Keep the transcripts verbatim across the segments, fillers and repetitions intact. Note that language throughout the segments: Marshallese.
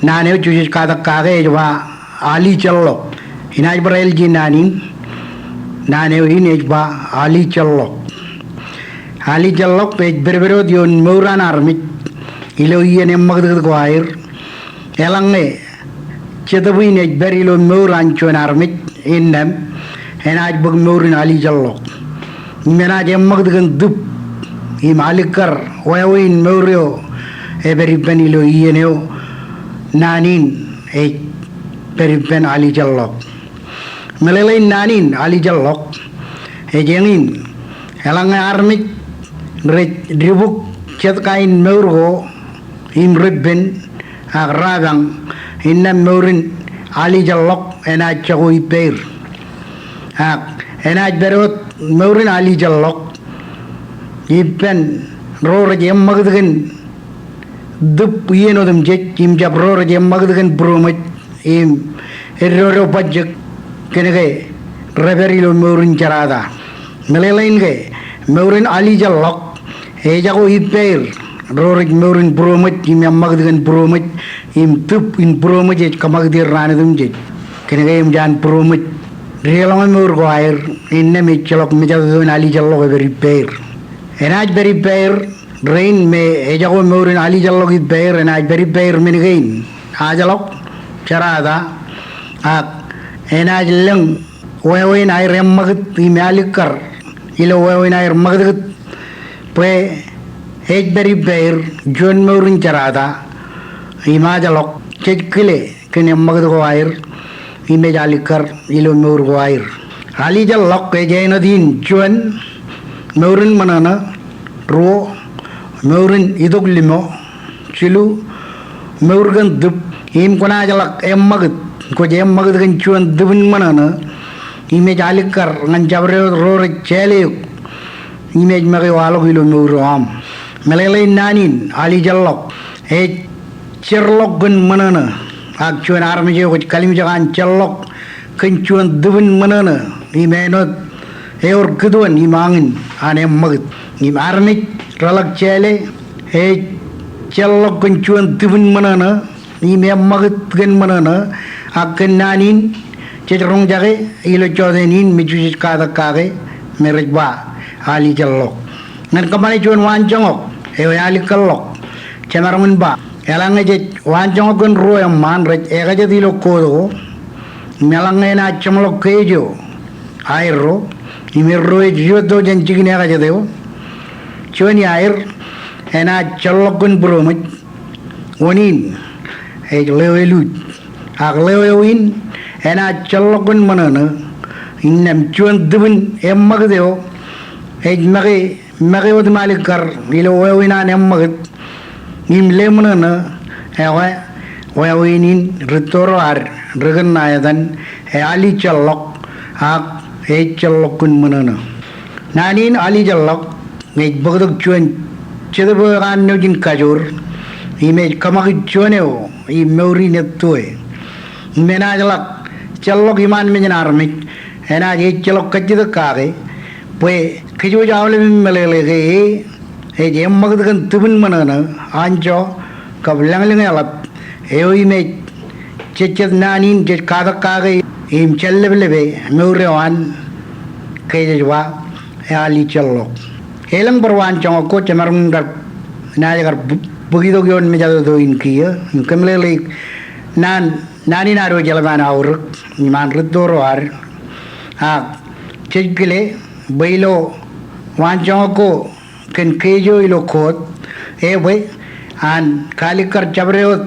Naan eo jejjej katak kake ej ba Alijeḷḷọk. Inaaj bar āliji naan in. Naan eo in ej ba Alijeḷḷọk. Alijeḷḷọk ej pedped wōt ioon mour an armej ilo iien eṃṃakūtkūt ko aer. Eḷaññe jetōb in ej pād ilo mour an juon armej, innām enaaj bōk mour in alijeḷḷọk. Im enaaj eṃṃakūt kōn tūp im alikkar wāween mour eo epād ippān ilo iien eo. Naan in ej pād ippān alijeḷḷọk. Meḷeḷein naan in alijeḷḷọk ej eñin. Eḷaññe armej rej dibuk jet kain mour ko im reppen ak rapañ, innām mour in alijeḷḷọk enaaj jako ippaer. Ak enaaj pād wōt mour in alijeḷḷọk ippān ro rej eṃṃakūt kōn tūp iien otemjej im jab ro rej eṃṃakūt kōn būroṃōj im eddodo bajjek kōnke repād ilo mour in jerata. Meḷeḷein ke mour in alijeḷḷọk ejako ippaer ro rej mour in būroṃōj im eṃṃakūt kōn būroṃōj im tūp in būroṃōj ej kōṃakūt er raan otemjej. Kōnke eṃōj an būroṃōj deḷọñe mour ko aer, innām ejjeḷọk mejatoto in alijeḷḷọk epād ippaer. Enaaj pād ippaer rein me ejako mour in alijeḷḷọk ippaer, enaaj pād ippaer men kein, ajḷọk, jerata, ak enaaj lōñ wāween aer eṃṃakūt im alikkar ilo wāween aer ṃakūtkūt bwe ej pād ippaer juon mour in jerata im ajḷọk jej kile kōn eṃṃakūt ko aer im ej alikkar ilo mour ko aer. Alijeḷḷọk ej āinwōt in juon, mour in ṃōṇōṇō; ruo, mour in itok limo; jilu, mour kōn tūp. Im kwōnaaj ḷak eṃṃakūt, kwōj eṃṃakūt kōn juon tūp in ṃōṇōṇō im ej alikkar ñan jabdewōt ro rej jāle eok im ej make waḷọk ilo mour eo aṃ. Meḷeḷein naan in alijeḷḷọk ej jerḷọk kōn ṃōṇōṇō. Ak juon armej eo kwōj kalimjek an jerḷọk kōn juon tūp in ṃōṇōṇō im āinwōt ewōr kūtuon im añin an eṃṃakūt. Im armej reḷak jāle ej jerḷọk kōn juon tūp in ṃōṇōṇō im eṃṃakūt kōn ṃōṇōṇō. Ak kōn naan in jej roñjake ilo jọteen in me jejjej katak kake me rej ba Alijeḷḷọk. Ñan kōṃṃane juon waanjoñak eo ealikkar ḷọk, jemaroñ in ba, eḷaññe jej waanjoñak kōn ruo eṃṃaan rej ekajet ilo court ko, im eḷaññe enaaj jeṃḷọk case eo aerro im erro ej iiōtto jān jikin ekajet eo, juon iaer enaaj jeḷḷọk kōn būroṃōj, wōn in ej ḷeo eluuj. Ak ḷeo eo in enaaj jeḷḷọk kōn ṃōṇōṇō, innām juon tūp in eṃṃakūt eo ej make, make wōt im alikkar ilo wāween an eṃṃakūt im le ṃōṇōṇō, ekwe wāween in rūtto ro ad ri kōnṇa etan Alijeḷḷọk, ak ej jeḷḷọk kōn ṃōṇōṇō. Naan in Alijeḷḷọk ej bōktok juon jetōb eo ekanooj in kajoor im ej kōṃakūt juon eo im mour in ettue. Im enaaj ḷak jeḷḷọk iṃaan mejān armej, enaaj ejjeḷọk kajjitōk kake bwe kōjwōj aolep im meḷeḷe ke e ej eṃṃakūt kōn tūp in ṃōṇōṇō, anjọ, kab lōñlōñ eḷap eo im ej jejjet naan in jej katak kake im jān leplepe mour eo an ke jej ba Alijeḷḷọk. Elōñ bar waanjoñak ko, jemaroñ in kar, inaaj kar bō-, bōk itok ioon mejatoto in kiiō im kōmeḷeḷeik naan, naan in ad wōj eḷap an aorōk im an rūtto ro ad. Ak jej kile bwe ilo waanjoñak ko kōn case eo ilo court, ebwe an kaalikkar jabdewōt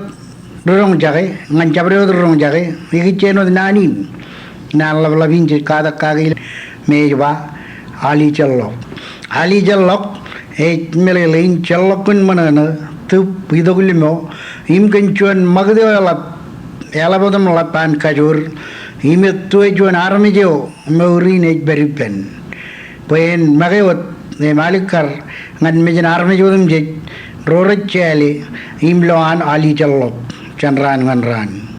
ri roñjake ñan jabdewōt ri roñjake, ikijjien wōt naan in, naan ḷapḷap in jej katak kake me ej ba Alijeḷḷọk. Alijeḷḷọk ej meḷeḷein jeḷḷọk kōn ṃōṇōṇō, tūp, itok limo, im kōn juon ṃakūt eo eḷap, eḷap otemḷap an kajoor im ettue juon armej eo mour in ej pād ippān, bwe en make wōt im alikkar ñan mejān armej otemjej ro rej jāle im lo an Alijeḷḷọk jān raan ñan raan.